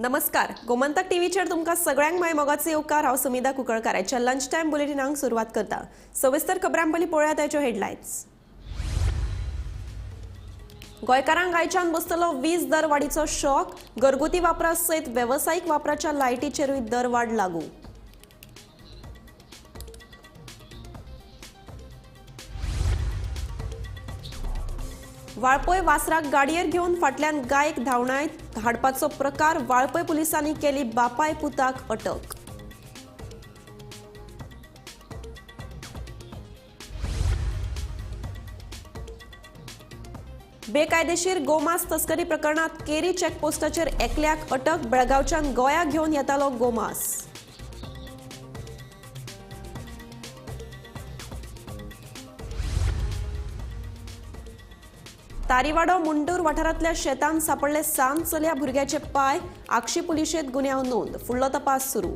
नमस्कार, गोमंतक टीव्हीचेर तुमकां सगळ्यांक माय मोगाचो येवकार. हांव सुमिधा कुंकळकार. आयच्या लंच टायम बुलेटिनाक सुरवात करता. सविस्तर खबरां पयलीं पळोवया ताच्यो हेडलायन्स. गोंयकारांक आयच्यान बसतलो वीज दरवाडीचो शॉक. घरगुती वापरा सयत वेवसायीक वापराच्या लायटीचेरूय दरवाड लागू. वाळपय वासराक गाडयेर घेवन फाटल्यान गायक धांवणायत हाडपाचो प्रकार. वाळपय पुलिसांनी केली बापाय पुताक अटक. बेकायदेशीर गोमांस तस्करी प्रकरणात केरी चेकपोस्टाचेर एकल्याक अटक. बेळगांवच्यान गोंया घेवन येतालो गोमांस. तारीवाडो मुंडूर वाठारांतल्या शेतांत सापडले 7 चलया भुरग्याचे पांय. आगशी पुलिशेंत गुन्यांव नोंद. फुडलो तपास सुरू.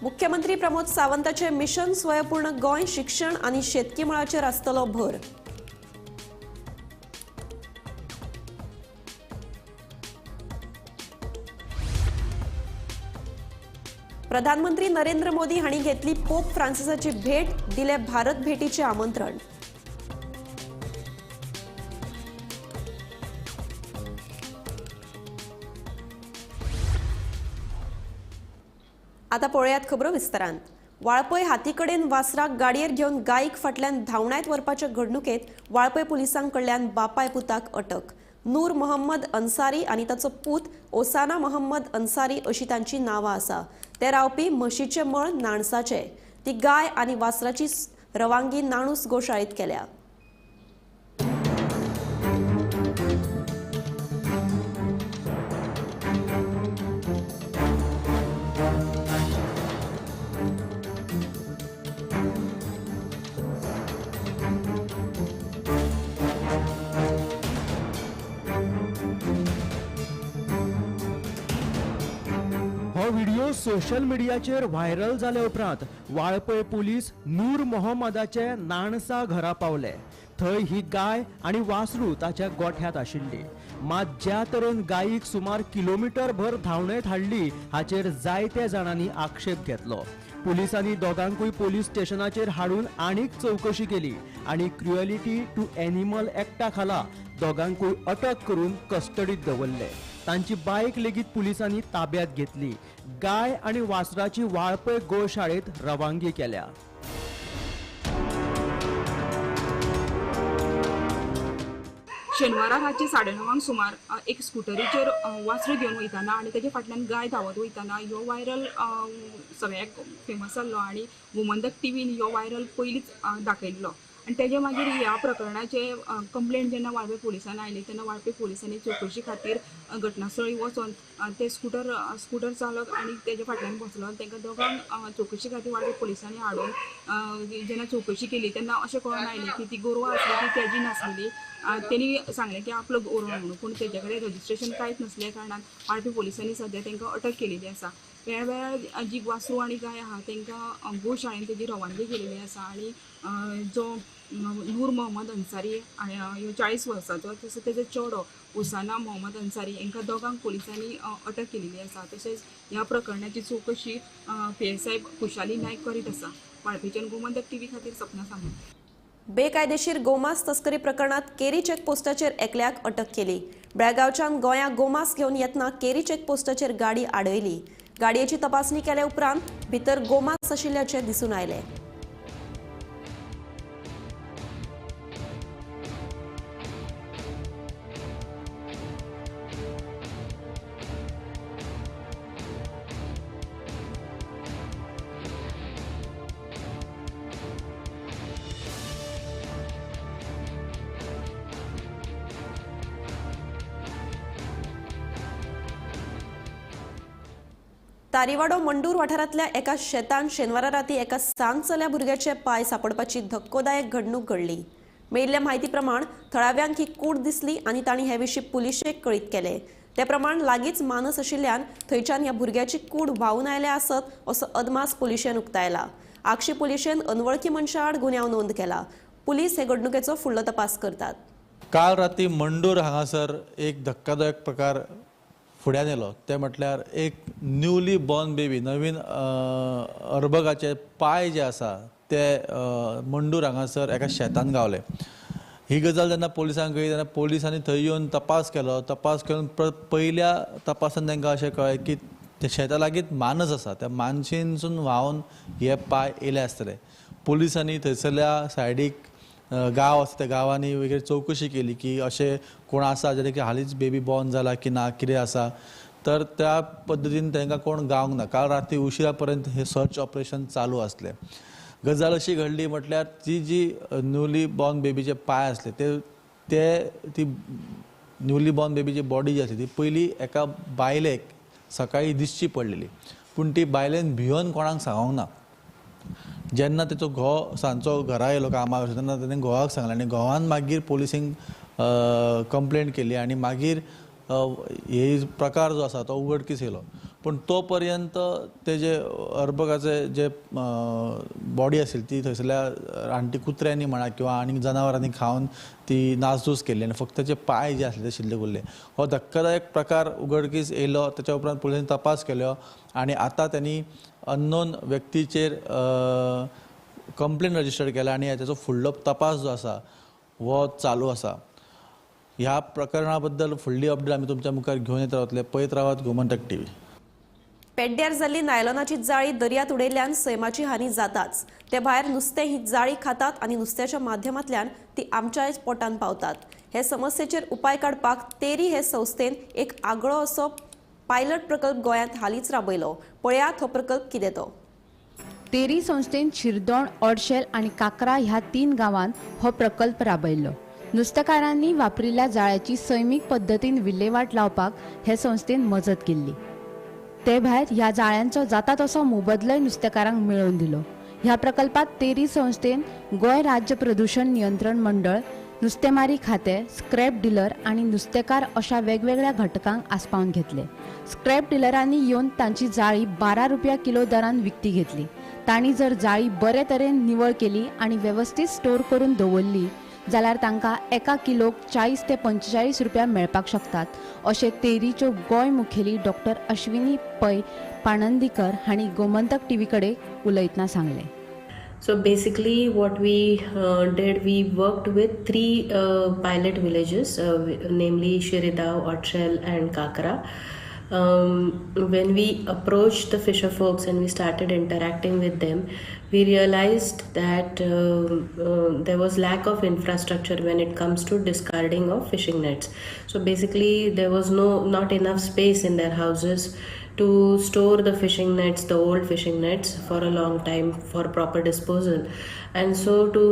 मुख्यमंत्री प्रमोद सावंताचे मिशन स्वयंपूर्ण गोंय शिक्षण आनी शेतकी मळाचेर आसतलो भर. प्रधानमंत्री नरेंद्र मोदी हांणी घेतली पोप फ्रांसिसाची भेट. दिले भारत भेटीचे आमंत्रण. आता पळयात खबरो विस्तारान. वाळपय हातीकडेन वासराक गाडयेर घेवन गायक फाटल्यान धांवणायत व्हरपाचे घडणुकेत वाळपय पुलिसां कडल्यान बापाय पुताक अटक. नूर मोहम्मद अन्सारी आनी ताचो पूत ओसाना मोहम्मद अन्सारी अशी तांची नांवां आसा. ते रावपी म्हशीचे मळ नाणसाचे. ती गाय आनी वासराची रवांगी नाणूस गोशाळेंत केल्या. व्हिडिओ सोशल मिडियाचेर व्हायरल जाले उपरांत वाळपय पुलीस नूर मोहम्मदाचे नाणसा घरा पावले. थंय ही गाय आनी वासरू ताच्या गोठ्यांत आशिल्ली. मात ज्या तरेन गायीक सुमार किलोमिटर भर धांवणेत हाडली हाचेर जायत्या जाणांनी आक्षेप घेतलो. पुलिसांनी दोगांकूय पोलीस स्टेशनाचेर हाडून आनीक चवकशी केली आनी क्रुएलिटी टू एनिमल एक्टा खाला दोगांकूय अटक करून कस्टडीत दवरले. तांची बायक लेगीत पुलिसांनी ताब्यात घेतली. गाय आनी वासराची वाळपय गोशाळेत रवानगी केल्या. शेनवारा रातचे 9:30 सुमार एक स्कुटरीचेर वासरू घेवन वयताना आनी तेजे फाटल्यान गाय धांवत वयताना ह्यो व्हायरल सगळ्याक फेमस जाल्लो आनी गोमंतक टीव्हीन ह्यो व्हायरल पयलींच दाखयल्लो. आनी तेजे मागीर ह्या प्रकरणाचे कंप्लेन जेन्ना वाळपय पुलिसान आयली तेन्ना वाळपय पुलिसांनी चवकशी खातीर घटनास्थळी वचोन ते स्कुटर चालक आनी तेजे फाटल्यान बसलो तांकां दोगांक चवकशी खातीर वाळपय पुलिसांनी हाडून जेन्ना चवकशी केली तेन्ना अशें कळोन आयलें की ती गोरवां आसली ती तेजी नासलेली. तेणी सांगलें की आपलो गोरवां म्हणून, पूण तेजे कडेन रजिस्ट्रेशन कांयच नासल्या कारणान वाळपय पुलिसांनी सद्या तांकां अटक केलेली आसा. वेळा वेळार जी वासरू आनी गाय आहा तांकां गोशाळेन तेजी रवानगी केलेली आसा. आनी जो नूर मोहम्मद अन्सारी ह्यो 40 वर्सांचो तसो तेजो चेडो ओसाना मोहम्मद अन्सारी हांकां दोगांक पुलिसांनी अटक केलेली आसा. तशेंच ह्या प्रकरणाची चवकशी PSI Khushali Naik करीत आसा. वाळपयच्यान गोमंतक टीव्ही खातीर सपना सामंत. बेकायदेशीर गोमांस तस्करी प्रकरणात केरी चेकपोस्टाचेर एकल्याक अटक केली. बेळगांवच्यान गोंया गोमांस घेवन येतना केरी चेकपोस्टाचेर गाडी आडयली. गाडयेची तपासणी केल्या उपरांत भितर गोमांस आशिल्ल्याचें दिसून आयलें. तारीवाडो मंडूर वाठारांतल्या एका शेतान शेनवारा राती एका 7 चल्या भुरग्याचे पांय सापडपाची धक्कोदायक घडणूक घडली. मेळिल्ल्या म्हायती प्रमाण थळाव्यांक ही कूड दिसली आनी तांणी हे विशीं पुलिशेक कळीत केले. ते प्रमाण लागींच मानस आशिल्ल्यान थंयच्यान ह्या भुरग्याची कूड व्हांवून आयल्या आसत असो अदमास पुलिशेन उक्तायला. आगशी पुलिशेन अनवळखी मनशा आड गुन्यांव नोंद केला. पुलीस हे घडणुकेचो फुडलो तपास करतात. काल राती मंडूर हांगासर एक धक्कादायक प्रकार फुड्यान येयलो. ते म्हटल्यार एक न्यूली बॉर्न बेबी, नवीन अर्भकाचे पांय जे आसा ते मंडूर हांगासर एका शेतान गावले. ही गजाल जेन्ना पोलिसांक कळ्ळी तेन्ना पोलिसांनी थंय येवन तपास केलो. तपास करून पयल्या तपासान तांकां अशें कळ्ळें की त्या शेता लागींच मानस आसा, त्या मानशेनसून व्हांवन हे पांय येयले आसतले. पोलिसांनी थंयसरल्या सायडीक गांव आसा त्या गांवांनी वगैरे चवकशी केली की अशें कोण आसा जेणे की हालींच बेबी बॉर्न जाला की ना, कितें आसा. तर त्या पद्दतीन तांकां कोण गावंक ना. काल राती उशिरा पर्यंत हे सर्च ऑपरेशन चालू आसलें. गजाल अशी घडली म्हटल्यार ती जी न्यूली बॉर्न बेबीचे पांय आसले ते ती न्यूली बॉर्न बेबीची बॉडी जी आसली ती पयली एका बायलेक सकाळी दिसची पडलेली, पूण ती बायलेन भियोन कोणाक सांगोंक ना. जेन्ना तेचो घोव सांजचो घरा येयलो कामाक तेन्ना तेणें घोवाक सांगलें आनी घोवान मागीर पोलिसींक कंप्लेन केली आनी मागीर हे प्रकार जो आसा तो उघडकीस येयलो. पूण तो पर्यंत तेजे अर्भकाचे जे बॉडी आसली ती थंयसरल्या रानटी कुत्र्यांनी म्हणा किंवा आनी जनावरांनी खावन ती नासधूस केल्ली आनी फक्त तेचे पांय जे आसले ते शिल्लक उरले. हो धक्कादायक प्रकार उघडकीस येयलो. तेच्या उपरांत पुलिसांनी तपास केलो आनी आतां त्यांनी अननोन व्यक्तीचेर कंप्लेन रजिस्टर केला आनी तेचो फुडलो तपास जो आसा हो चालू आसा. ह्या प्रकरणा बद्दल फुडली अपडेट आमी तुमच्या मुखार घेवन येत रावतले. पळयत रावात गोमंतक टीव्ही. पेड्ड्यार जाल्ली नायलॉनाची जाळी दर्यांत उडयल्ल्यान सैमाची हानी जाताच, ते भायर नुस्तें ही जाळी खातात आनी नुस्त्याच्या माध्यमांतल्यान ती आमच्याय पोटान पावतात. हे समस्येचेर उपाय काडपाक तेरी हे संस्थेन एक आगळो असो पायलट प्रकल्प गोंयांत हालींच राबयलो. पळयात हो प्रकल्प कितें तो. तेरी संस्थेन शिरदोण, ओडशेल आनी काकरा ह्या 3 गांवांत हो प्रकल्प राबयल्लो. नुस्तेकारांनी वापरिल्ल्या जाळ्याची सैमीक पद्दतीन विल्हेवाट लावपाक हे संस्थेन मजत केल्ली. ते भायर ह्या जाळ्यांचो जाता तसो मोबदलोय नुस्तेकारांक मेळोवन दिलो. ह्या प्रकल्पात तेरी संस्थेन गोंय राज्य प्रदूषण नियंत्रण मंडळ, नुस्तेमारी खातें, स्क्रॅप डिलर आनी नुस्तेकार अशा वेगवेगळ्या घटकांक आस्पावन घेतले. स्क्रॅप डिलरांनी येवन तांची जाळी 12 रुपया किलो दरान विकती घेतली. तांणी जर जाळी बरे तरेन निवळ केली आनी वेवस्थीत स्टोर करून दवरली जाल्यार तांकां एका किलोक 40 ते 45 रुपया मेळपाक शकतात, अशें तेरीच्यो गोंय मुखेली डॉक्टर अश्विनी पै पाणंदीकर हांणी गोमंतक टीव्ही कडेन उलयतना सांगलें. So basically what we did, we worked with 3 pilot villages, namely Shiridao, Otshel and Kakra. When we approached the fisher folks and we started interacting with them, we realized that there was lack of infrastructure when it comes to discarding of fishing nets. So basically there was not enough space in their houses to store the fishing nets, the old fishing nets, for a long time for proper disposal. And so to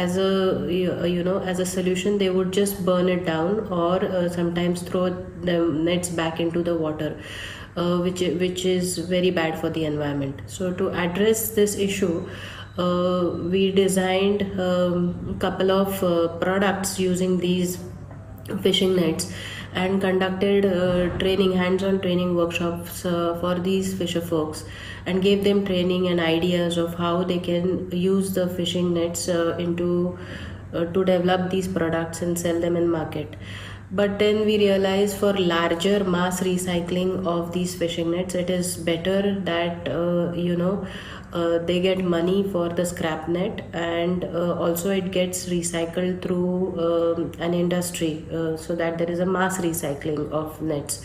as a solution, they would just burn it down or sometimes throw the nets back into the water, which is very bad for the environment. So to address this issue, we designed a couple of products using these fishing nets and conducted hands-on training workshops for these fisher folks, and gave them training and ideas of how they can use the fishing nets to develop these products and sell them in market. But then we realized for larger mass recycling of these fishing nets, it is better that they get money for the scrap net, and also it gets recycled through an industry, so that there is a mass recycling of nets.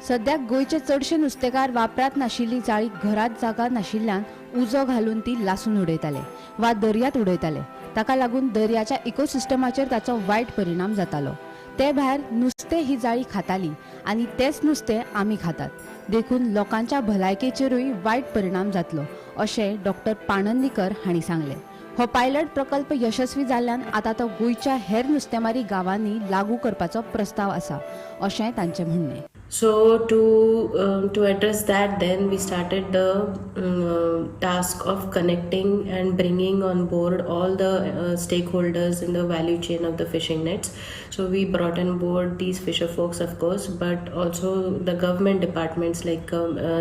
सद्याक गोंयचे चडशे नुस्तेकार वापरात नाशिल्ली जाळी घरात जागा नाशिल्ल्यान उजो घालून ती लासून उडयताले वा दर्यांत उडयताले. ताका लागून दर्याच्या इकोसिस्टमाचेर ताचो वायट परिणाम जातालो. ते भायर नुस्तें ही जाळी खाताली आनी तेच नुस्तें आमी खातात, देखून लोकांच्या भलायकेचेरूय वायट परिणाम जातलो, अशें डॉक्टर पाणंदीकर हांणी सांगलें. हो पायलट प्रकल्प यशस्वी जाल्ल्यान आतां तो गोंयच्या हेर नुस्तेमारी गांवांनी लागू करपाचो प्रस्ताव आसा, अशें तांचें म्हणणें. So to address that, then we started the task of connecting and bringing on board all the stakeholders in the value chain of the fishing nets. So we brought on board these fisher folks, of course, but also the government departments like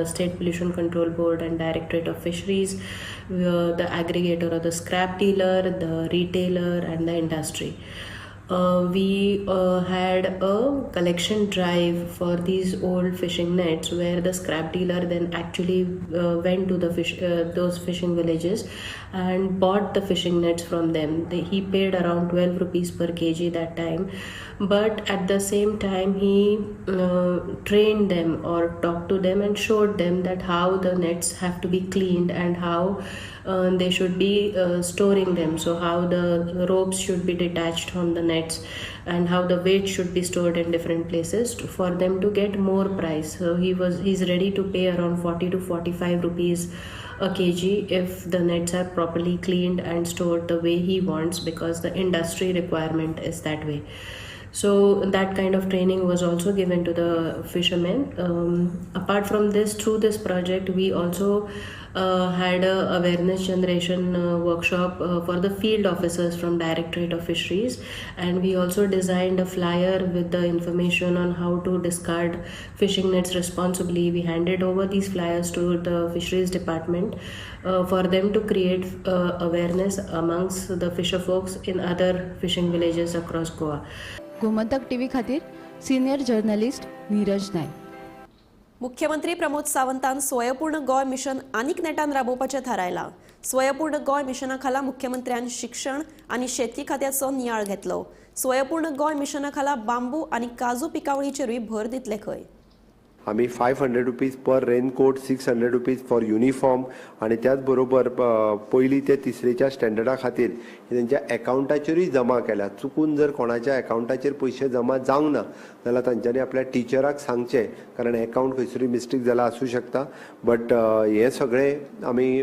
State Pollution Control Board and Directorate of Fisheries, the aggregator or the scrap dealer, the retailer, and the industry. We had a collection drive for these old fishing nets, where the scrap dealer then actually went to the fish those fishing villages and bought the fishing nets from them. He paid around 12 rupees per kg that time, but at the same time he trained them or talked to them and showed them that how the nets have to be cleaned and how they should be storing them. So how the ropes should be detached from the nets and how the weight should be stored in different places for them to get more price. So he's ready to pay around 40 to 45 rupees a kg if the nets are properly cleaned and stored the way he wants, because the industry requirement is that way. So that kind of training was also given to the fishermen. Apart from this, through this project, we also had a awareness generation workshop for the field officers from Directorate of Fisheries, and we also designed a flyer with the information on how to discard fishing nets responsibly. We handed over these flyers to the fisheries department for them to create awareness amongst the fisher folks in other fishing villages across Goa. Gomantak TV खातीर senior journalist Neeraj Naik. मुख्यमंत्री प्रमोद सावंतान स्वयंपूर्ण Goa mission आनीक नेटान राबोवपाचें थारायलां. स्वयंपूर्ण गोंय मिशना खाला मुख्यमंत्र्यान शिक्षण आनी शेतकी खात्याचो नियाळ घेतलो. स्वयंपूर्ण गोंय मिशना खाला बांबू आनी काजू पिकावळीचेरूय भर दितले खंय. आमी 500 rupees per raincoat, 600 rupees for uniform आनी त्याच बरोबर पयली ते तिसरेच्या स्टँडर्डा खातीर तेंच्या एकावंटाचेरूय जमा केल्या. चुकून जर कोणाच्या एकावंटाचेर पयशे जमा जावंक ना जाल्यार तांच्यांनी आपल्या टिचराक सांगचें, कारण एकावंट खंयसरूय मिस्टेक जाला आसूं शकता. बट हें सगळें आमी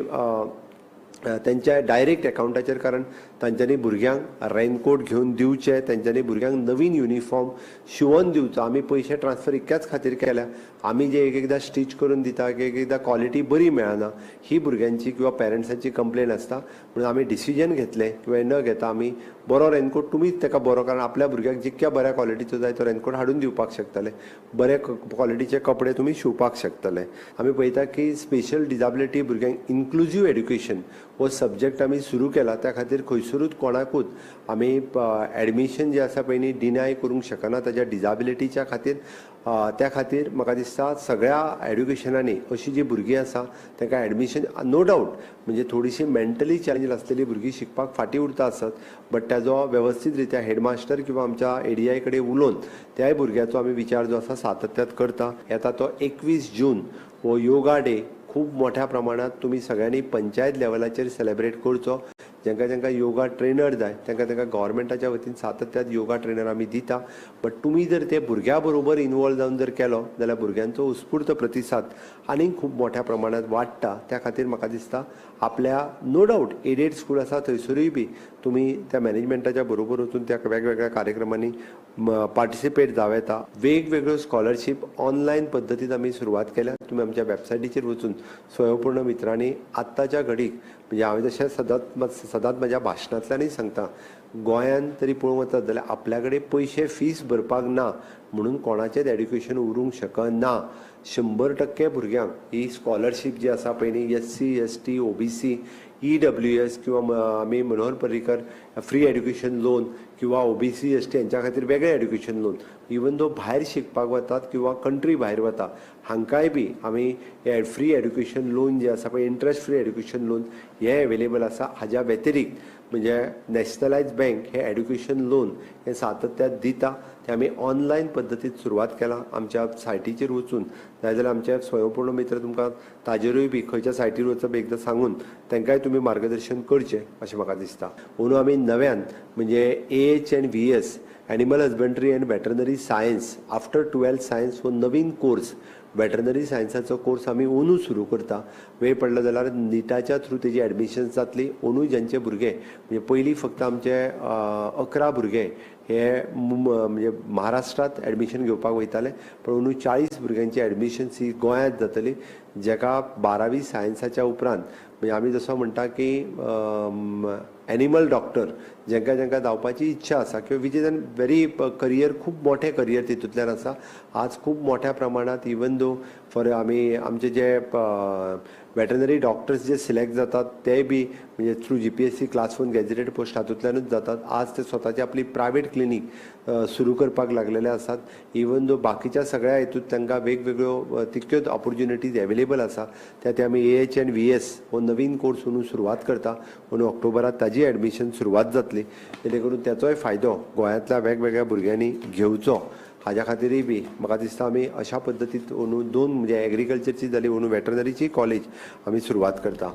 तेंच्या डायरेक्ट एकावंटाचेर, कारण तांच्यांनी भुरग्यांक रेनकोट घेवन दिवचे, तांच्यांनी भुरग्यांक नवीन युनिफॉर्म शिंवोन दिवचो. आमी पयशे ट्रान्सफर इतक्याच खातीर केल्या, आमी जे एक एकदां स्टिच करून दिता, एक एकदां क्वॉलिटी बरी मेळना, ही भुरग्यांची किंवा पेरंट्सांची कंप्लेन आसता. म्हणून आमी डिसिजन घेतलें किंवा न घेता आमी बरो रेनकोट तुमीच ताका बरो, कारण आपल्या भुरग्याक जितक्या बऱ्या क्वॉलिटीचो जाय तो रेनकोट हाडून दिवपाक शकतले, बरे क्वॉलिटीचे कपडे तुमी शिंवपाक शकतले. आमी पळयता की स्पेशल डिजाबिलिटी भुरग्यांक इन्क्लुजीव एड्युकेशन हो सब्जेक्ट आमी सुरू केला. त्या खातीर खंयसरूच कोणाकूच आमी एडमिशन जें आसा पळय न्ही डिनाय करूंक शकना ताच्या डिजाबिलिटीच्या खातीर. त्या खातीर म्हाका दिसता सगळ्या एड्युकेशनांनी अशी जी भुरगीं आसा तांकां एडमिशन नो डावट म्हणजे थोडीशी मेंटली चॅलेंज आसलेली भुरगीं शिकपाक फाटीं उरता आसत, बट ताजो वेवस्थीत रित्या हेडमास्टर किंवा आमच्या एडीआय कडेन उलोवन त्याय भुरग्याचो आमी विचार जो आसा सातत्यात करता. येता तो 21 जून हो योगा डे खूब मोठ्या प्रमाणात तुमी सगळ्यांनी पंचायत लेवलाचेर सेलेब्रेट करचो. जांकां जांकां योगा ट्रेनर जाय तांकां तांकां गव्हर्मेंटाच्या वतीन सातत्यात योगा ट्रेनर आमी दिता. बट तुमी जर ते भुरग्यां बरोबर इनवॉल्व जावन जर केलो जाल्यार भुरग्यांचो उत्स्फूर्त प्रतिसाद आनीक खूब मोठ्या प्रमाणात वाडटा. त्या खातीर म्हाका दिसता आपल्या नो डावट एडेड स्कूल आसा थंयसरूय बी तुमी त्या मॅनेजमेंटाच्या बरोबर वचून त्या वेगवेगळ्या कार्यक्रमांनी पार्टिसिपेट जावं येता. वेगवेगळ्यो स्कॉलरशीप ऑनलायन पद्दतीन आमी सुरवात केल्या. तुमी आमच्या वेबसायटीचेर वचून स्वयंपूर्ण मित्रांनी आत्ताच्या घडीक म्हणजे हांवें जशें सदांच म्हज्या भाशणांतल्यानूय सांगता, गोंयांत तरी पळोवंक वचत जाल्यार आपल्या कडेन पयशे फीस भरपाक ना म्हणून कोणाचेंच एड्युकेशन उरूंक शकना. 100% भुरग्यांक ही स्कॉलरशीप जी आसा पळय न्ही SC, ST, OBC, EWS किंवा आमी Manohar Parrikar free education loan किंवा OBC, ST हांच्या खातीर वेगळें एड्युकेशन लोन, इवन दो भायर शिकपाक वतात किंवा कंट्री भायर वता हांकांय बी आमी फ्री एड्युकेशन लोन जें आसा पळय इंट्रस्ट फ्री एड्युकेशन लोन हें एवेलेबल आसा. हाज्या व्यतिरिक्त म्हणजे नॅशनलायज बँक हे एड्युकेशन लोन हें सातत्यात दिता. तें आमी ऑनलायन पद्दतीन सुरवात केलां. आमच्या सायटीचेर वचून जाय जाल्यार आमचे स्वयंपूर्ण मित्र तुमकां ताजेरूय बी खंयच्या सायटीर वचप एकदां सांगून तांकांय तुमी मार्गदर्शन करचें अशें म्हाका दिसता. अंदू आमी नव्यान म्हणजे AH and VS animal husbandry and veterinary science after 12th science हो नवीन कोर्स वेटरनरी सायन्साचो कोर्स आमी अंदू सुरू करता. वेळ पडलो जाल्यार निटाच्या थ्रू तेजी एडमिशन जातली. अंदू ज्यांचे भुरगे म्हणजे पयलीं फक्त आमचे 11 भुरगे हे म्हणजे महाराष्ट्रांत एडमिशन घेवपाक वयताले, पण अंदू 40 भुरग्यांची एडमिशन ही गोंयांत जातली, जेका 12वी सायन्साच्या उपरांत म्हणजे आमी जसो म्हणटा की एनिमल डॉक्टर जेंकां जेंकां जावपाची इच्छा आसा किंवा which is an very career, खूब मोठें करियर तितूंतल्यान आसा. आज खूब मोठ्या प्रमाणांत इवन दो फॉर आमी आमचे जे वेटरनरी डॉक्टर्स जे सिलेक्ट जातात ते बी म्हणजे through GPSC class 1 gazetted post हातूंतल्यानूच जातात. आज ते स्वताची आपली प्रायवेट क्लिनीक सुरू करपाक लागलेले आसात. इवन दो बाकीच्या सगळ्या हितूंत तांकां वेगवेगळ्यो तितक्योच ऑपॉर्च्युनिटीज एवेलेबल आसा. त्या ते आमी AH and VS हो नवीन कोर्स अंदू सुरवात करता. अंदू ऑक्टोबरात ताजी एडमिशन सुरवात जातली, जेणे करून ताचोय फायदो गोंयांतल्या वेगवेगळ्या भुरग्यांनी घेवचो हाज्या खातीरय बी म्हाका दिसता आमी अशा पद्दतीन अंदू 2 म्हणजे एग्रीकल्चरची जाली, अंदू वेटरनरीची कॉलेज आमी सुरवात करता.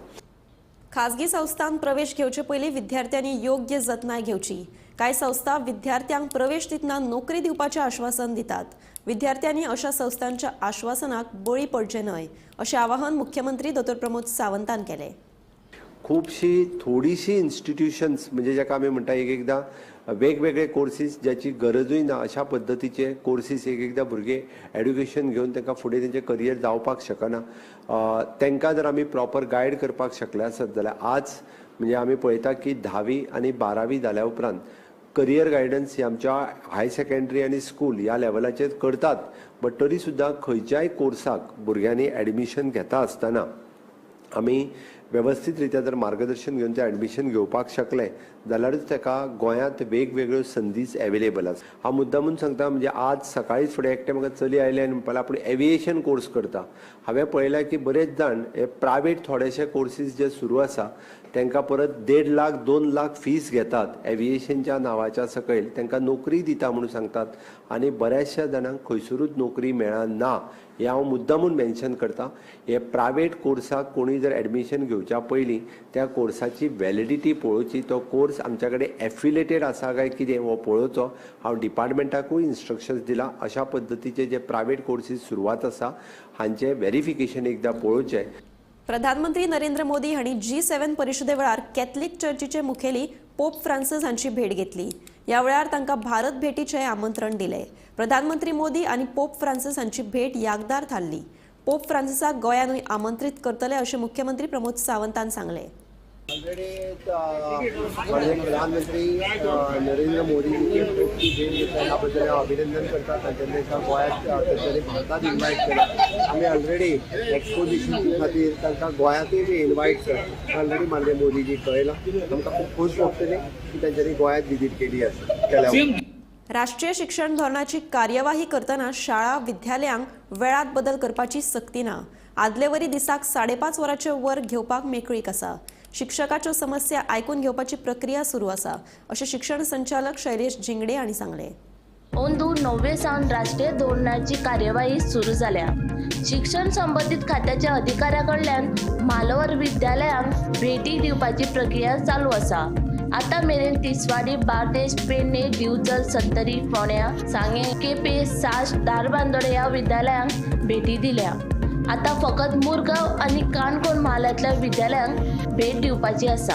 खाजगी संस्थांत प्रवेश घेवचे पयलीं विद्यार्थ्यांनी योग्य जतनाय घेवची. कांय संस्था विद्यार्थ्यांक प्रवेश दितना नोकरी दिवपाचें आश्वासन दितात. विद्यार्थ्यांनी अशा संस्थांच्या आश्वासनाक बळी पडचें न्हय अशें आवाहन मुख्यमंत्री दोतोर प्रमोद सावंतान केलें. खुबशी थोडीशी इन्स्टिट्युशन्स म्हणजे जाका आमी म्हणटा एक एकदां वेगवेगळे कोर्सीस ज्याची गरजूय ना अशा पद्दतीचे कोर्सीस एक एकदां भुरगे एड्युकेशन घेवन तांकां फुडें तेंचें करियर जावपाक शकना. तांकां जर आमी प्रॉपर गायड करपाक शकले आसत जाल्यार आज म्हणजे आमी पळयता की 10वी आनी 12वी जाल्या उपरांत करियर गायडन्स ही आमच्या हाय सेकंडरी आनी स्कूल ह्या लेवलाचेर करतात, बट तरी सुद्दां खंयच्याय कोर्साक भुरग्यांनी एडमिशन घेता आसतना आमी वेवस्थीत रित्या जर मार्गदर्शन घेवन तें एडमिशन घेवपाक शकले जाल्यारूच ताका गोंयांत वेगवेगळ्यो संदीच एवेलेबल आसा. हांव मुद्दामून सांगता म्हणजे आज सकाळीच फुडें एकटें म्हाका चली आयलें आनी म्हणपाक आपूण एविएशन कोर्स करता. हांवें पळयलां की बरेच जाण हे प्रायवेट थोडेशे कोर्सीस जे सुरू आसा तांकां परत 1.5 लाख 2 लाख फीस घेतात एविएशनच्या नांवाच्या सकयल, तांकां नोकरी दिता म्हणून सांगतात आनी बऱ्याचशा जाणांक खंयसरूच नोकरी मेळना. हें हांव मुद्दामून मेन्शन करता. हे प्रायवेट कोर्साक कोणी जर एडमिशन घेवच्या पयलीं त्या कोर्साची वॅलिडिटी पळोवची, तो कोर्स आमच्या कडेन एफिलेटेड आसा काय कितें हो पळोवचो. हांव डिपार्टमेंटाकूय इन्स्ट्रक्शन्स दिला अशा पद्दतीचे जे प्रायवेट कोर्सीस सुरवात आसा हांचें वेरिफिकेशन एकदां पळोवचें. प्रधानमंत्री नरेंद्र मोदी हांणी G7 परिशदे वेळार कॅथलिक चर्चीचे मुखेली पोप फ्रांसिस हांची भेट घेतली. ह्या वेळार तांकां भारत भेटीचें आमंत्रण दिलें. प्रधानमंत्री मोदी आनी पोप फ्रांसिस हांची भेट यादगार थारली. पोप फ्रांसिसाक गोंयानूय आमंत्रीत करतले अशें मुख्यमंत्री प्रमोद सावंतान सांगलें. ऑलरेडी प्रधानमंत्री नरेंद्र मोदीजीची भेट घेतल्या त्याबद्दल अभिनंदन करता. तांच्यांनी गोंयांत तांच्यांनी भारतात इन्वायट केला. आमी ऑलरेडी एक्सपोजिशन खातीर तांकां गोंयांतूय बी इन्वायट केला. ऑलरेडी माननीय मोदीजी कळयलां. आमकां खूब खोस भोगतली की तांच्यांनी गोंयांत विजीट केली आसा. राष्ट्रीय शिक्षण धोरणाची कार्यवाही करतना शाळा विद्यालयांक वेळात बदल करपाची सक्ती ना. आदलेवरी दिसाक 5.5 वरांचे वर्ग घेवपाक मेकळीक आसा. शिक्षकाच्यो समस्या आयकून घेवपाची प्रक्रिया सुरू आसा अशें शिक्षण संचालक शैलेश झिंगडे हांणी सांगलें. अंदू 9वे सावन राष्ट्रीय धोरणाची कार्यवाही सुरू जाल्या. शिक्षण संबंदीत खात्याच्या अधिकाऱ्या कडल्यान म्हालवर विद्यालयांक भेटी दिवपाची प्रक्रिया चालू आसा. आतां मेरेन तिसवाडी, बार्देश, पेडणे, दिवचल, सत्तरी, फोंड्या, सांगें, केपें, साश्ट, धारबांदोडें ह्या विद्यालयांक भेटी दिल्या. आतां फकत मुरगांव आनी काणकोण म्हालांतल्या विद्यालयांक भेट दिवपाची आसा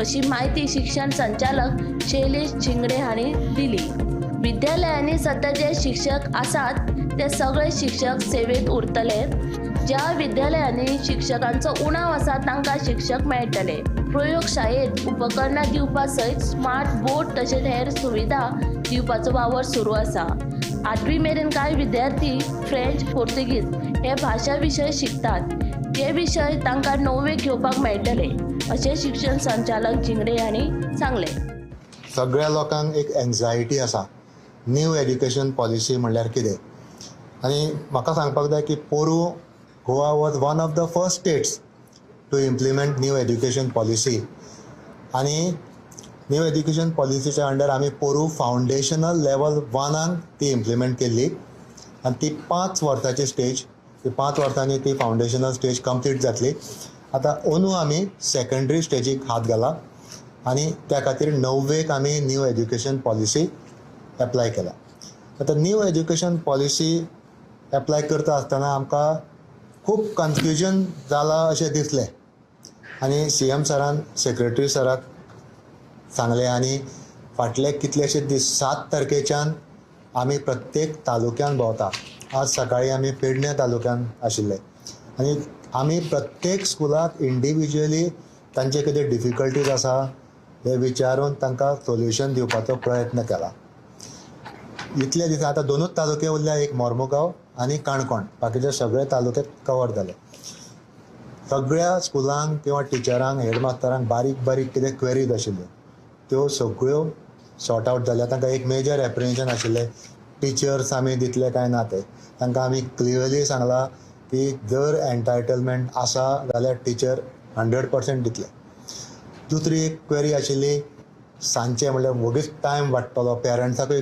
अशी म्हायती शिक्षण संचालक शैलेश झिंगडे हांणी दिली. विद्यालयांनी सध्या जे शिक्षक आसात ते सगळे शिक्षक सेवेंत उरतले. ज्या विद्यालयांनी शिक्षकांचो उणाव आसा तांकां शिक्षक मेळटले. प्रयोगशाळेंत उपकरणां दिवपा सयत स्मार्ट बोर्ड तशेंच हेर सुविधा दिवपाचो वावर सुरू आसा. 8वी मेरेन कांय विद्यार्थी फ्रेंच, पोर्तुगीज हे भाशा विशय शिकतात. ते विशय तांकां 9वेक घेवपाक मेळटले अशें शिक्षण संचालक झिंगडे हांणी सांगलें. सगळ्या लोकांक एक एन्जायटी आसा न्यू एड्युकेशन पॉलिसी म्हणल्यार कितें, आनी म्हाका सांगपाक जाय की पोरूं Goa was one of the first states to implement new education policy. आनी न्यू एड्युकेशन पॉलिसीच्या अंडर आमी पोरूं फावंडेशनल लेवल 1 ती इम्प्लिमेंट केल्ली आनी ती 5 वर्सांची स्टेज, ती 5 वर्सांनी ती फावंडेशनल स्टेज कंप्लीट जातली. आतां अंदू आमी सेकंडरी स्टेजीक हात घाला आनी त्या खातीर 9वेक आमी न्यू एड्युकेशन पॉलिसी एप्लाय केला. आतां न्यू एड्युकेशन पॉलिसी एप्लाय करता आसतना आमकां खूब कन्फ्युजन जालां अशें दिसलें आनी सीएम सरान सेक्रेटरी सराक सांगलें आनी फाटले कितलेशे दीस 7 तारखेच्यान आमी प्रत्येक तालुक्यान भोंवता. आज सकाळी आमी पेडणे तालुक्यान आशिल्ले आनी आमी प्रत्येक स्कुलाक इंडिविज्युअली तांचे कितें डिफिकल्टीज आसा हे विचारून तांकां सोल्युशन दिवपाचो प्रयत्न केला. इतले दिसा आतां 2 तालुके उरल्या, एक मोर्मुगांव आनी काणकोण, बाकीचे सगळे तालुके कवर जाले. सगळ्या स्कुलांक किंवा टिचरांक, हेडमास्टरांक बारीक बारीक कितें क्वेरीज आशिल्ल्यो त्यो सगळ्यो सॉर्ट आवट जाल्या. तांकां एक मेजर एप्रिहेन्शन आशिल्लें टिचर्स आमी दितले काय ना ते, तांकां आमी क्लियरली सांगलां की जर एन्टायटलमेंट आसा जाल्यार टिचर 100% दितले. दुसरी एक क्वेरी आशिल्ली सांजचे म्हणल्यार वगीच टायम वाडटलो, पेरंट्साकूय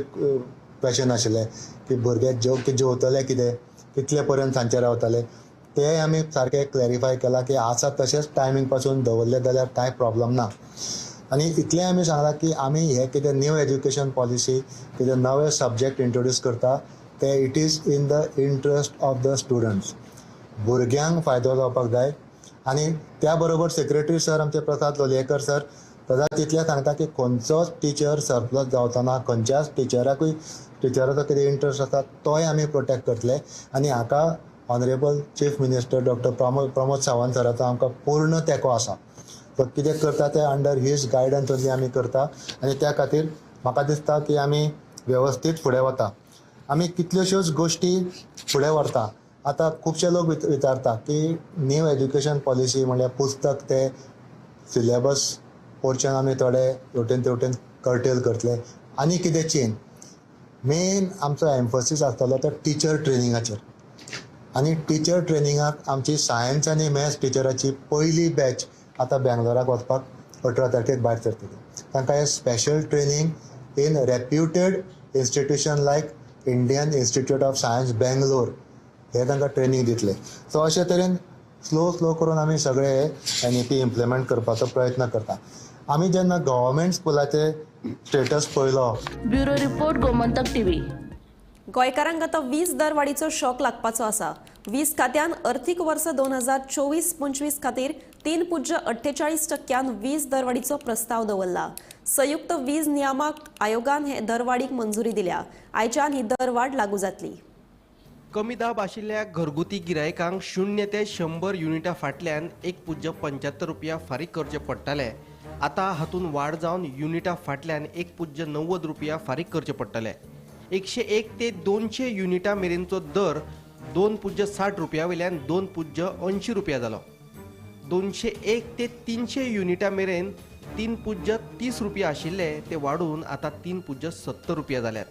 क्वेशन आशिल्लें की भुरगे जेवतले कितें, कितले पर्यंत सांजचे रावतले, तें आमी सारकें क्लॅरिफाय केलां की आसा तशेंच टायमींग पासून दवरलें जाल्यार कांय प्रॉब्लम ना. आनी इतलें आमी सांगलां की आमी हें कितें न्यू एज्युकेशन पॉलिसी कितें नवे सब्जेक्ट इंट्रोड्यूस करता ते it is in the interest of the students, भुरग्यांक फायदो जावपाक जाय. आनी त्या बरोबर सेक्रेटरी सर आमचे प्रसाद लोलयेकर सर सदांच तितलें सांगता की खंयचोच टिचर सरप्लस जावचो ना, खंयच्याच टिचराकूय टिचराचो कितें इंट्रस्ट आसा तोय आमी प्रोटेक्ट करतले. आनी हाका honourable chief minister doctor Pramod Sawant सराचो आमकां पूर्ण तेंको आसा. तो कितें करता तें अंडर his guidance only आमी करता आनी त्या खातीर म्हाका दिसता की आमी वेवस्थीत फुडें वता. आमी कितल्योश्योच गोश्टी फुडें व्हरता. आतां खुबशे लोक विचारता की न्यू एज्युकेशन पॉलिसी म्हणल्यार पुस्तक ते सिलेबस पोर्शन आमी थोडे हेवटेन तेवटेन कर्टेल करतले आनी कितें चेंज. मेन आमचो एम्फसीस आसतलो तो टिचर ट्रेनिंगाचेर आनी टिचर ट्रेनिंगाक आमची सायन्स आनी मॅथ्स टिचराची पयली बॅच आतां बेंगलोराक वचपाक 18 तारखेक भायर सरतली. तांकां हे special training in reputed institution like Indian Institute of Science Bangalore हे तांकां ट्रेनींग दितले. सो अशे तरेन स्लो स्लो करून आमी सगळे हे एनईपी इम्प्लिमेंट करपाचो प्रयत्न करता. आमी जेन्ना गव्हर्मेंट स्कुलाचे स्टेटस पळयलो. Bureau report, Gomantak TV. गोंयकारांक आतां वीज दरवाडीचो शॉक लागपाचो आसा. वीज खात्यान अर्थीक वर्स 2024-25 खातीर 3.48% वीज दरवाडीचो प्रस्ताव दवरला. संयुक्त वीज नियामक आयोगान हे दरवाडीक मंजुरी दिल्या. आयच्यान ही दरवाड लागू जातली. कमी दाब आशिल्ल्या घरगुती गिरायकांक 0 ते 100 युनिटा फाटल्यान 1.75 रुपया फारीक करचे पडटाले. आतां हातूंत वाड जावन युनिटा फाटल्यान 1.90 रुपया फारीक करचे पडटले. 101 ते 200 युनिटा मेरेनचो दर 2.60 रुपया वयल्यान 2.80 रुपया जालो. 201 ते 300 युनिटा मेरेन 3.30 रुपया आशिल्ले ते वाडून आतां 3.70 रुपया जाल्यात.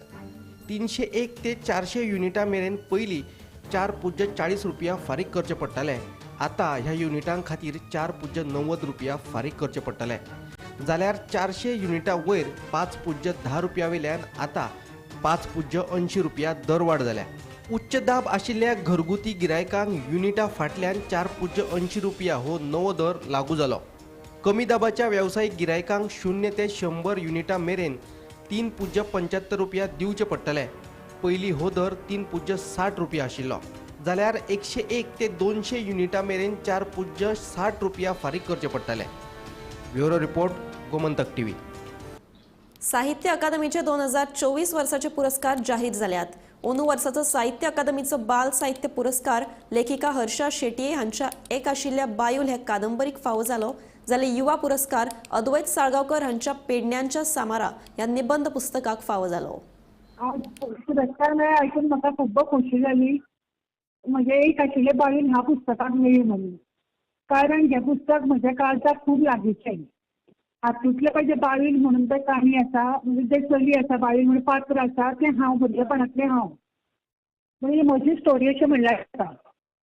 301 ते 400 युनिटा मेरेन पयलीं 4.40 रुपया फारीक करचे पडटाले. आतां ह्या युनिटां खातीर 4.90 रुपया फारीक करचे पडटले. जाल्यार 400 युनिटा वयर 5.10 रुपया वयल्यान आतां 5.80 रुपया दरवाड जाल्या. उच्च दाब आशिल्ल्या घरगुती गिरायकांक युनिटा फाटल्यान 4.80 रुपया हो नवो दर लागू जालो. कमी दाबाच्या वेवसायीक गिरायकांक 0 ते 100 युनिटा मेरेन 3.75 रुपया दिवचे पडटले. पयलीं हो दर 3.60 रुपया आशिल्लो. जाल्यार 101 ते 200 युनिटा मेरेन 4.60 रुपया फारीक करचे पडटले. Bureau report, Gomantak TV. साहित्य अकादमीचे 2024 वर्साचे पुरस्कार जाहीर जाल्यात. अंदू वर्साचो साहित्य अकादमीचो बाल साहित्य पुरस्कार लेखिका हर्षा शेटये हांच्या एक आशिल्ल्या बायूल हे कादंबरीक फावो जालो. जाल्यार युवा पुरस्कार अद्वैत साळगांवकर हांच्या पेडण्यांच्या सामारा ह्या निबंध पुस्तकाक फावो जालो. पुरस्कार मेळ्ळा आयकून म्हाका खूब खोशी जाली. म्हजें एक आशिल्लें बायूल ह्या पुस्तकाक मेळ्ळी म्हणून, कारण हें पुस्तक म्हज्या काळजाक खूब लागींचें. हातूंतलें पळय जें बायूल म्हणून तें काणी आसा, म्हणजे जें चली आसा बायूल म्हणून पात्र आसा तें हांव भुरगेपणांतलें हांव, म्हणजे म्हजी स्टोरी अशें म्हणल्यार जाता.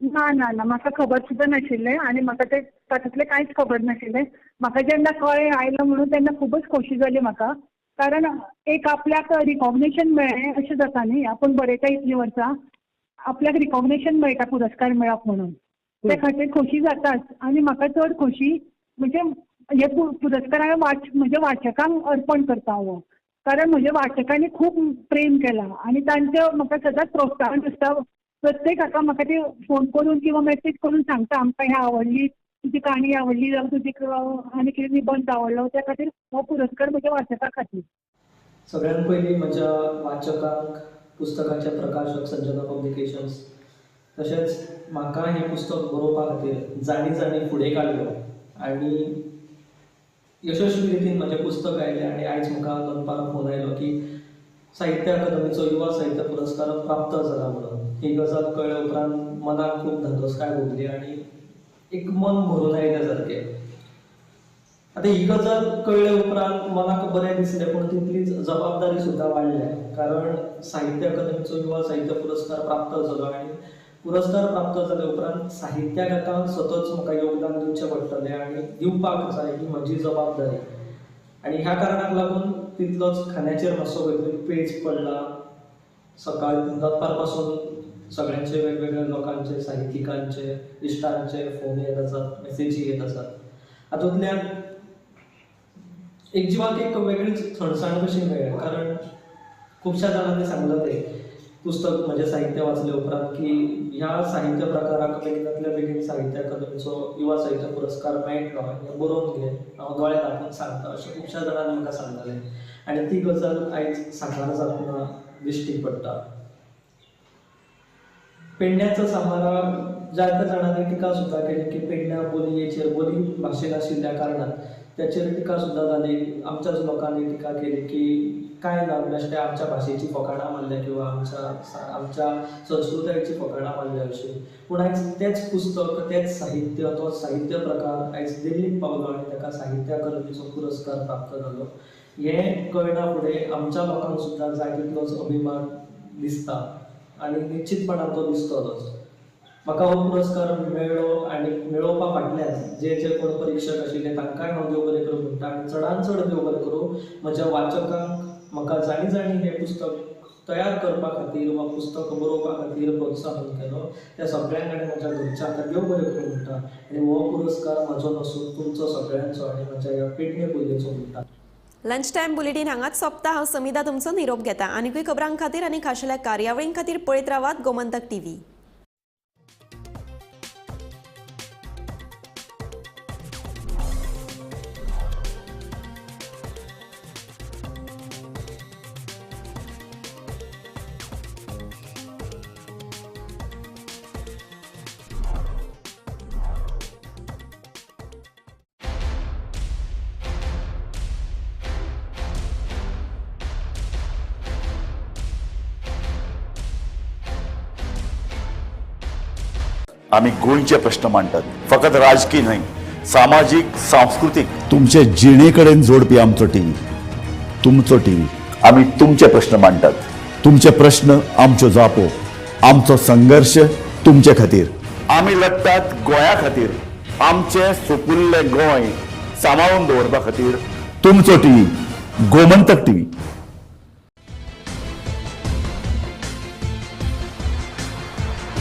ना ना ना, म्हाका खबर सुद्दां नाशिल्लें आनी म्हाका तें तातूंतलें कांयच खबर नाशिल्लें. म्हाका जेन्ना कळ्ळें आयलां म्हणून तेन्ना खुबूच खोशी जाली म्हाका, कारण एक आपल्याक रिकॉग्नेशन मेळ्ळें अशें जाता न्ही. आपूण बरयता इतलीं वर्सां, आपल्याक रिकॉग्नेशन मेळटा पुरस्कार मेळप म्हणून, ते खातीर खोशी जाताच. आनी म्हाका चड खोशी म्हणजे हे पुरस्कार हांवें म्हज्या वाचकांक अर्पण करता हो, कारण म्हज्या वाचकांनी खूब प्रेम केलां आनी तांचें म्हाका सदांच प्रोत्साहन आसता प्रत्येक हाका म्हाका ते फोन करून किंवा मॅसेज करून सांगता आमकां हें आवडली, तुजी काणी आवडली जावं तुजी आनी कितें निबंद आवडलो. त्या खातीर हो पुरस्कार म्हज्या वाचका खातीर. सगळ्यात पयलीं म्हज्या वाचकांक, पुस्तकाचे प्रकाशक संजना पब्लिकेशन्स, तशेंच म्हाका हें पुस्तक बरोवपा खातीर जाणी जाणी फुडें काडलो आनी यशस्वी रितीन म्हजें पुस्तक आयलें. आनी आयज म्हाका दनपारां फोन आयलो की साहित्य अकादमीचो युवा साहित्य पुरस्कार प्राप्त जाला म्हणून. ही गजाल कळ्ळे उपरांत मनाक खूब धादोसकाय भोगली आनी एक मन भरून आयलें सारकें. आतां ही गजाल कळ्ळे उपरांत मनाक बरें दिसलें, पूण तितलीच जबाबदारी सुद्दां वाडल्या, कारण साहित्य अकादमीचो युवा साहित्य पुरस्कार प्राप्त जालो आनी पुरस्कार प्राप्त जाले उपरांत साहित्याक आतां सतत म्हाका योगदान दिवचें पडटलें आनी दिवपाक जाय, ही म्हजी जबाबदारी. आनी ह्या कारणाक लागून तितलोच खांद्याचेर मातसो खंय तरी पेज पडला. सकाळ दनपार पासून सगळ्यांचे, वेगवेगळ्या लोकांचे, साहित्यिकांचे, इश्टांचे फोन येत आसात, मेसेजी येत आसात. हातूंतल्यान एक जिवाक एक वेगळीच थंडसाण कशी मेळ्ळी, कारण खुबश्या जाणांनी सांगलां तें पुस्तक म्हजें साहित्य वाचले उपरांत की ह्या साहित्य प्रकाराक बेगिनांतल्या बेगीन साहित्य अकादमीचो युवा साहित्य पुरस्कार मेळटलो, हें बरोवन घे, हांव दोळे धांपून सांगता, अशें खुबश्या जाणांनी म्हाका सांगलें आनी ती गजाल आयज साकार जातना दिश्टी पडटा. पेडण्याचो सामारा जायत्या जाणांनी टिका सुद्दां केली की पेडण्या बोलयेचेर, बोली भाशेन आशिल्ल्या कारणान त्याचेर टिका सुद्दां जाली. आमच्याच लोकांनी टिका केली की कांय ना, बेश्टे आमच्या भाशेची फकाणां मारल्या किंवा आमच्या संस्कृतायेची फकाणां मारल्या अशी. पूण आयज तेंच पुस्तक, तेंच साहित्य, तोच साहित्य प्रकार आयज दिल्लीक पावलो आनी ताका साहित्य अकादमीचो पुरस्कार प्राप्त जालो. हें कळना फुडें आमच्या लोकांक सुद्दां जाय तितलोच अभिमान दिसता आनी निश्चितपणान तो दिसतलोच. म्हाका हो पुरस्कार मेळ्ळो आनी मेळोवपा फाटल्यान जे जे कोण परिक्षक आशिल्ले तांकांय हांव देव बरें करूं म्हणटा आनी चडान चड देव बरें करूं म्हज्या वाचकांक म्हाका जाणी जाणी हें पुस्तक तयार करपा खातीर वा पुस्तक बरोवपा खातीर प्रोत्साहन केलो त्या सगळ्यांक आनी म्हज्या घरच्यांक देव बरें करूं म्हणटा. आनी हो पुरस्कार म्हजो नासून तुमचो सगळ्यांचो आनी म्हज्या ह्या पेडणे बोलयेचो म्हणटा. लंच टायम बुलेटीन हांगाच सोंपता. हांव समिधा तुमचो निरोप घेता. आनीकूय खबरां खातीर आनी खाशेल्या कार्यावळीं खातीर पळयत रावात गोमंतक टीव्ही. आमी गोंयचे प्रश्न मांडटात, फकत राजकीय न्हय, सामाजीक, सांस्कृतीक, तुमचे जिणे कडेन जोडपी आमचो टीव्ही, तुमचो टीव्ही. आमी तुमचे प्रश्न मांडटात, तुमचे प्रश्न आमच्यो जापो, आमचो संघर्श तुमचे खातीर. आमी लढटात गोंया खातीर, आमचें सोपुल्लें गोंय सांबाळून दवरपा खातीर. तुमचो टीव्ही, गोमंतक टीव्ही.